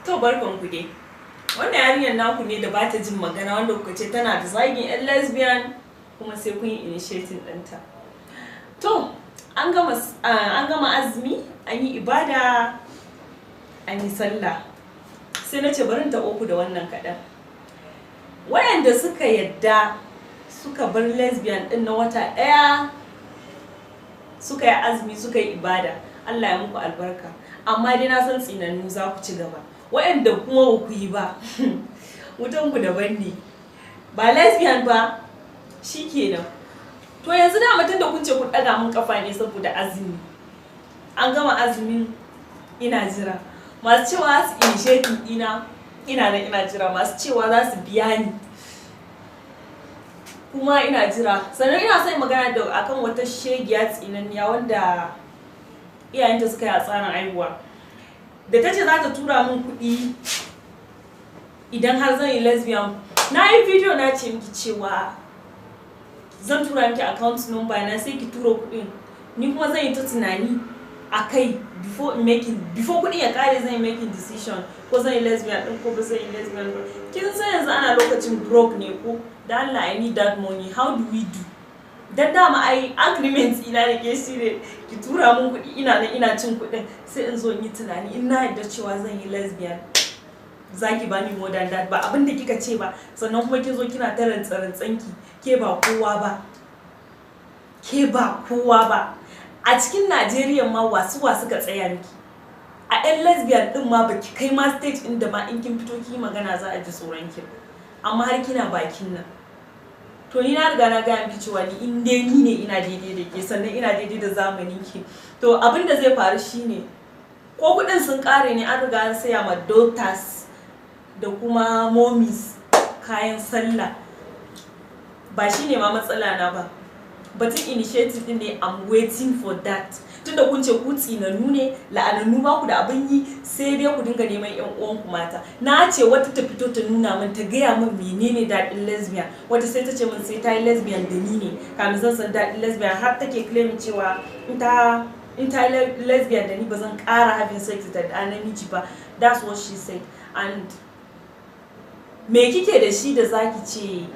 To, barkan ku dai. Wannan yarinyar naku ne da bata jin magana, wanda kuka ce tana da zagin 'yan lesbian kuma sai kun yi initiating ɗinta. To, an gama azumi, an yi ibada, an yi sallah. Sai na ce bari in taɓo ku da wannan kaɗan. Wayanda suka yadda suka bar lesbian ɗin na wata ɗaya, suka yi azumi, suka yi ibada, Allah ya muku albarka. Amma dai na san tsinannu za ku ci gaba. Wayanda kuma ba ku yi ba, wutan ku daban ne. Ba lesbian ba, shikenan. To, yanzu da mutum da kun ce kun ɗaga mun kafa ne saboda azumi. An gama azumin, ina jira. Masu cewa su initiating ɗina, ina nan ina jira. Masu cewa za su biya ni, kuma ina jira. Sannan ina son magana da akan wata shegiya tsinanniya wanda iyayenta suka yi a tsarin aihuwa, da ta ce za ta tura min kuɗi idan har zan yi lesbian. Na yi video, na ce miki cewa zan tura miki account number na, sai ki tura kuɗin, ni kuma zan yi ta tunani a kai before kuɗin ya kare, zan yi making decision ko zan yi lesbian ɗin ko ba zan yi lesbian ba. Kin san yanzu ana lokacin broke ne ko? Da Allah, I need that money. How do we do? Dan dama ai agreement ina da ke shi ne ki tura mun kuɗi, ina nan ina cin kuɗin, sai in zo in yi tunani. In na yarda cewa zan yi lesbian, zaki bani more than that, ba abin da kika ce ba. Sannan kuma kin zo kina ta rantsa-rantsanki, ke ba kowa ba, ke ba kowa ba a cikin Najeriya ma. Wasu wa suka tsaya miki a 'yan lesbian din ma? Baki kai ma stage inda ma in kin fito ki magana za a ji tsoron ki, amma har kina bakin nan. To, ni na riga na gaya miki cewa ni in dai ni ne, ina daidai da ke, sannan ina daidai da zamanin ki. To, abin da zai faru shine, ko kuɗin sun ƙare ne, an riga an saya ma daughters da kuma mommies kayan sallah. Ba shine ma matsala na ba, batun initiative din ne. I'm waiting for that, tunda kun ce ku tsinannu ne, la'anannu, ba ku da abin yi sai dai ku dinga neman yan uwanku mata. Na ce wata ta fito ta nuna min, ta gaya min menene daɗin lesbian. Wata sai ta ce min sai ta yi lesbian da ni ne kamin zan san daɗin lesbian, har take claim cewa in ta yi lesbian da ni, ba zan ƙara having sex da ɗa namiji ba. That's what she said. And me kike da shi da zaki ce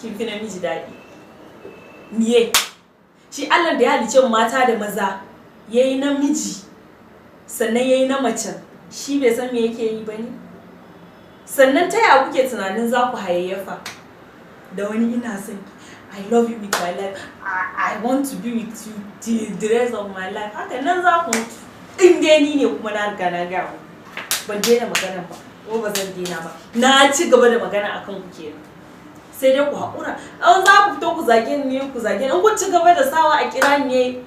kin fi namiji daɗi? Miye shi? Allah da ya halice mata da maza, yayi namiji sannan yayi na macen, shi bai san me yake yi ba ne? Sannan ta yaya kuke tunanin za ku hayayyafa da wani? Ina son ki, I love you with my life, I want to be with you till the rest of my life. Haka nan za ku mutu. In dai ni ne kuma, na riga na gaya muku, ban daina magana ba ko ba zan daina ba. Na ci gaba da magana akan ku kenan, sai dai ku haƙura. An za ku fito ku zage ni, ku zage ni. In kun ci gaba da sawa a kira ni ne,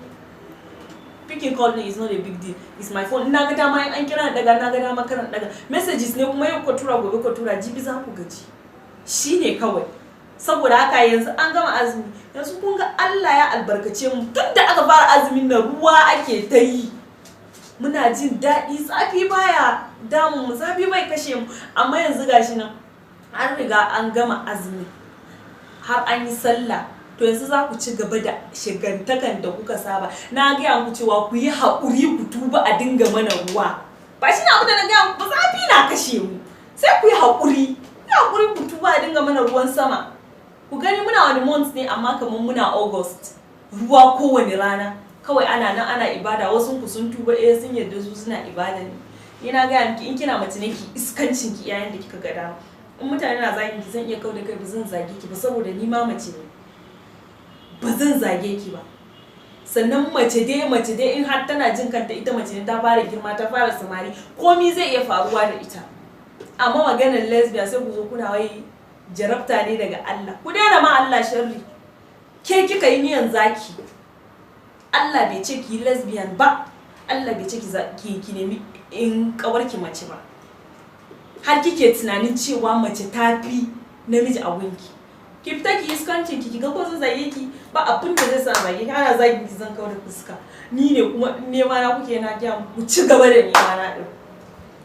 picking call ne is not a big deal, it's my phone. Ina ga dama in an kira ni daga, na ga dama karan daga. Messages ne kuma, yau ka tura, gobe ka tura, jibi za ku gaji. Shine kawai. Saboda haka yanzu an gama azumi, yanzu kun ga Allah ya albarkace mu. Tun da aka fara azumin nan ruwa ake ta yi, muna jin daɗi, zafi baya damun mu, zafi bai kashe mu. Amma yanzu gashi nan an riga an gama azumi, har an yi sallah. To, yanzu za ku ci gaba da shigantakan da kuka saba. Na gaya muku cewa ku yi haƙuri, ku tuba a dinga mana ruwa. Ba shi na abu da na gaya muku ba? Zafi na kashe mu. Sai ku yi haƙuri, ku yi haƙuri, ku tuba a dinga mana ruwan sama. Ku gani, muna wani month ne, amma kamar muna August, ruwa kowane rana. Kawai ana nan ana ibada. Wasu ku sun tuba, eh, sun yarda su suna ibada ne. Ni na gaya miki, in kina mace ne, ki iskancin ki yayin da kika ga dama. In mutane na zagin ki, zan iya kau da kai, ba zan zage ki ba, saboda ni ma mace ne, ba zan zage ki ba. Sannan mace dai mace dai, in har tana jin kanta ita mace ne, ta fara girma, ta fara samari, komi zai iya faruwa da ita. Amma maganar lesbian, sai ku zo kuna wai jarabta ne daga Allah. Ku daina ma Allah sharri. Ke kika yi niyan zaki, Allah bai ce ki yi lesbian ba. Allah bai ce ki nemi in kawarki mace ba. Har kike tunanin cewa mace ta fi namiji a gunki. Ki fita ki iskancin ki, ga ko zan zage ki? Ba abin da zai sa zage ki. Ana zagin ki, zan kawo da fuska. Ni ne kuma nema na kuke, na gaya ku ci gaba da nema na din.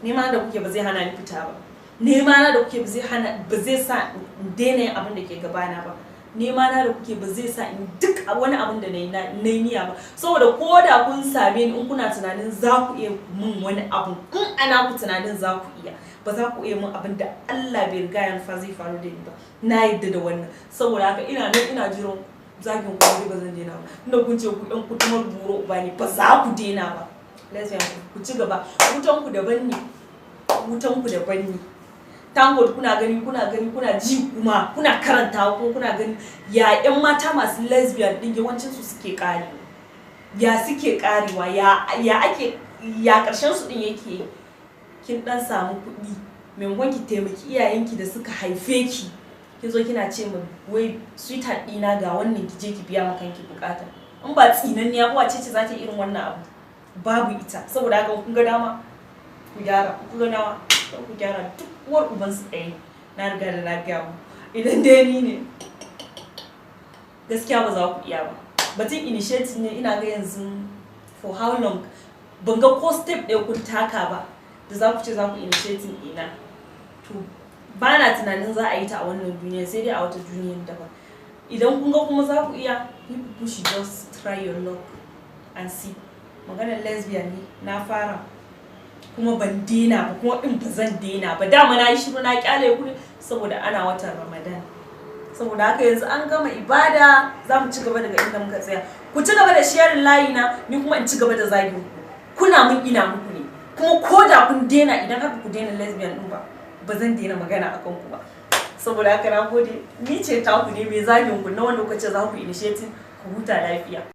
Nema da kuke ba zai hana ni fita ba. Nema na da kuke ba zai hana, ba zai sa in daina yin abin da ke gabana ba. Nema na da kuke ba zai sa in duk wani abin da na yi niyya ba, saboda ko da kun same ni, in kuna tunanin za ku iya mun wani abu, in ana ku tunanin za ku iya, ba za ku iya mun abin da Allah bai riga ya nufa zai faru da ni ba. Na yadda da wannan. Saboda haka ina nan ina jiran zagin ku, ba zan daina ba. Inda kun ce ku ɗan kutumar buro uba ne, ba za ku daina ba. Lesbian, ku ci gaba, wutan ku daban ne, wutan ku daban ne. Thank God, kuna gani, kuna gani, kuna ji, kuma kuna karanta ko kuna gani ya yan mata masu lesbian din yawancin su suke karewa, ya suke karewa, ya ake, ya karshen su din yake. Kin dan samu kuɗi, maimakon ki taimaki iyayenki da suka haife ki, kin zo kina ce min wai, "Sweetheart ɗina, ga wannan, ki je ki biya ma kanki bukata." In ba tsinanniya ba, wace ce za ta yi irin wannan abu? Babu ita. Saboda haka kun ga dama ku gyara, kun ga dama ku gyara, duk uwar uban su ɗaya. Na riga da na gaya mu, idan dai ni ne, gaskiya ba za ku iya ba. Batun initiative ne, ina ga yanzu for how long ban ga ko step ɗaya kun taka ba da za ku ce za ku initiating ɗina. To, ba na tunanin za a yi ta a wannan duniya, sai dai a wata duniyar daban. Idan kun ga kuma za ku iya, you people should just try your luck and see. Maganar lesbian ne na fara kuma ban daina ba, kuma in ba zan daina ba. Dama na yi shiru na kyale ku ne saboda ana watan Ramadan. Saboda haka yanzu an gama ibada, za mu ci gaba daga inda muka tsaya. Ku ci gaba da sharing layi na, ni kuma in ci gaba da zagin ku. Kuna mun ina muku ne. Kuma ko da kun daina, idan haka ku daina lesbian din ba, ba zan daina magana akan ku ba. Saboda haka na gode, ni ce taku ne mai zagin ku na wanda kuka ce za ku initiating. Ku huta lafiya.